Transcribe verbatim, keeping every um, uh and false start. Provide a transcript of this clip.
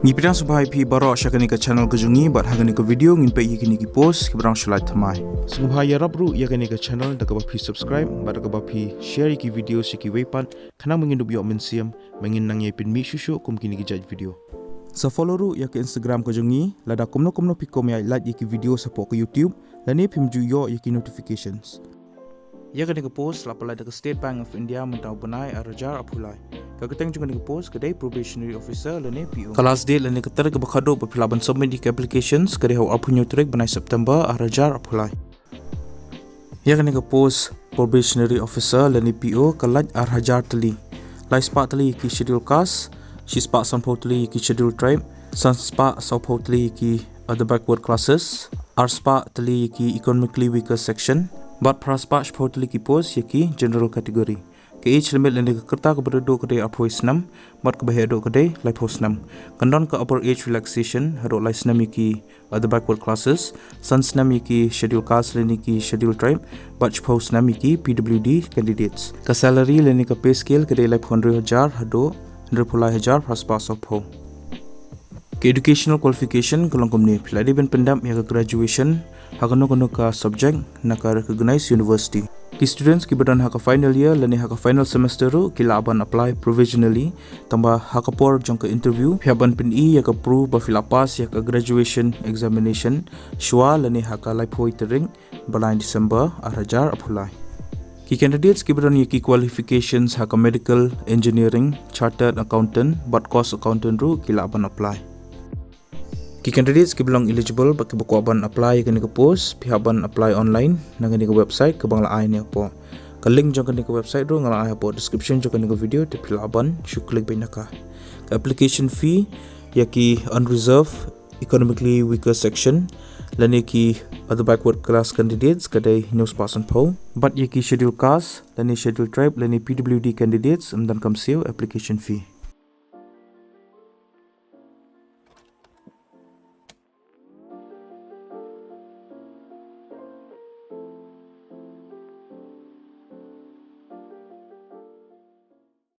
Ngi pdiang sngewbha ïa phi baroh sha kane ka channel ka jong ngi, bad ha kane ka video ngin peit ïa kine ki post kiba dang shu lait thymmai. Sngewbha ïarap ruh ïa kane ka channel da kaba phi subscribe bad da kaba phi share ïa ki video sha kiwei pat, khnang ba ngin dup ïoh mynsiem ba ngin nang ïai pynmih shuh shuh kum kine ki jait video. Sa follow ruh ïa ka Instagram ka jong ngi, lada kumno kumno phi kwah ban lait ïa ki video shapoh ka YouTube, lane phim ju ïoh ïa ki notifications. Ïa kane ka post la pynlait da ka State Bank of India mynta u bnai ar hajar arphew lai. Ka kyrteng jong kane ka post ka dei probationary officer lane P O. Ka last date lane ka tarik kaba khatduh ba phi lah ban submit ïa ki applications ka dei ha u arphew hynñiew tarik bnai September ar hajar arphew lai. Ïa kane ka post probationary officer lane P O ka lait ar hajar tylli. Lai spah tylli ïa ki schedule caste, shi spah sanphew tylli ïa ki schedule tribe, san spah sawphew tylli ïa ki other backward classes, ar spah tylli ïa ki economically weaker section, bad phra spah shiphew tylli ki post ïa ki general category. Ka age limit lane ka rta kaba rit duh ka dei arphew snem, bad kaba heh duh ka dei laiphew snem. Kan don ka upper age relaxation haduh lai snem ïa ki other backward classes, san snem ïa ki schedule caste lane ki schedule tribe, bad shiphew snem ïa ki P W D candidates. Ka salary lane ka pay scale ka dei laiphew hynriew hajar haduh hynriewphew lai hajar phra spah sawphew. Ka educational qualification ka long kumne, phi lah dei ban pyndep ïa ka graduation ha kano kano ka subject na ka recognized university. Ki students kiba don ha ka final year lane ha ka final semester ruh ki lah ban apply provisionally, tangba ha ka por jong ka interview phi hap ban pyni ïa ka proof ba phi la pass ïa ka graduation examination shwa lane ha ka laiphew tarik bnai December ar hajar arphew lai. Ki candidates kiba don ïa ki qualifications ha ka medical, engineering, chartered accountant bad cost accountant ruh ki lah ban apply. Ki candidates kiba long eligible bad kiba kwah ban apply ïa kane ka post, phi hap ban apply online na kane ka website kaba nga la ai ne hapoh. Ka link jong kane ka website ruh nga la ai hapoh description jong kane ka video, te phi lah ban shu click beit na ka. Ka application fee ïa ki unreserved, economically weaker section lane ki other backward class candidates ka dei hynñiew spah sanphew, bad ïa ki schedule caste lane schedule tribe lane P W D candidates ym donkam siew application fee.